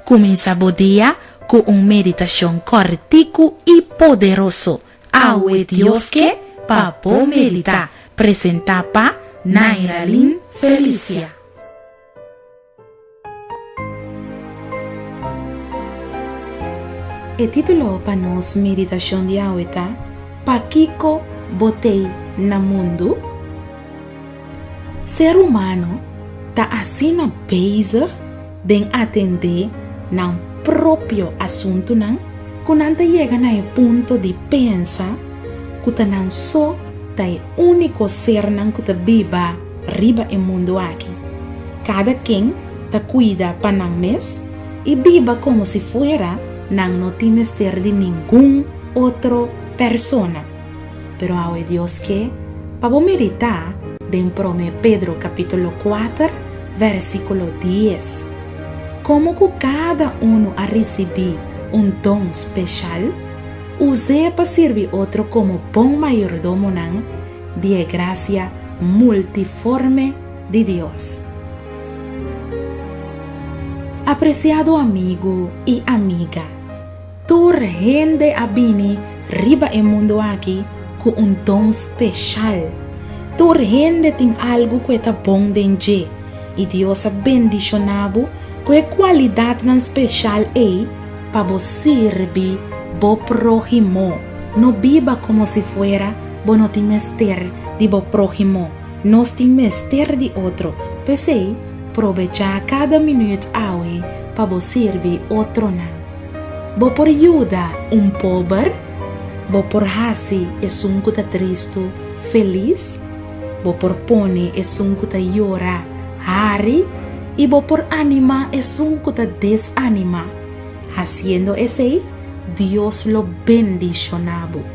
Kuminsá bo dia ku un meditashon kòrtiku i poderoso. Awe Dios ke pa bo meditá. Presentá pa Nairalyn Felicia. E título pa nos meditashon di awe ta, Pakiko Bo T'ei na Mundu? Ser humano ta asina bezig den atendé nan propio asuntunan ku nan ta yega na e punto di pensa ku ta nan so ta e úniko sernan ku ta biba riba e mundu aki. Kada ken ta kuida pa nan mes i biba komo si fuera nan no tin mester di ningun otro persona. Pero awe Dios ke pa bo meditá den Promé Pedro kapítulo kuater, vèrsikulo dies. Komo ku kada unu a risibí un don speshal, us'é pa sirbi otro komo bon mayordomonan di e grasia multiforme di Dios. Apresiado amigu i amiga, Tur hende a bini riba e mundu aki ku un don speshal. Tur hende tin algu ku e ta bon den dje, i Dios a bendishoná bo ku e kualidatnan speshal ei pa bo sirbi bo próhimo. No biba komo si fuera bo no tin mester di bo próhimo. Nos tin mester di otro. P'esei, probechá kada minüt awe pa bo sirbi otronan. Bo por yuda un pober? Bo por hasi esun ku ta tristu felis? Bo por pone esun ku ta yora hari? I bo por animá esun ku ta desanimá? Hasiendo esei, Dios lo bendishoná bo.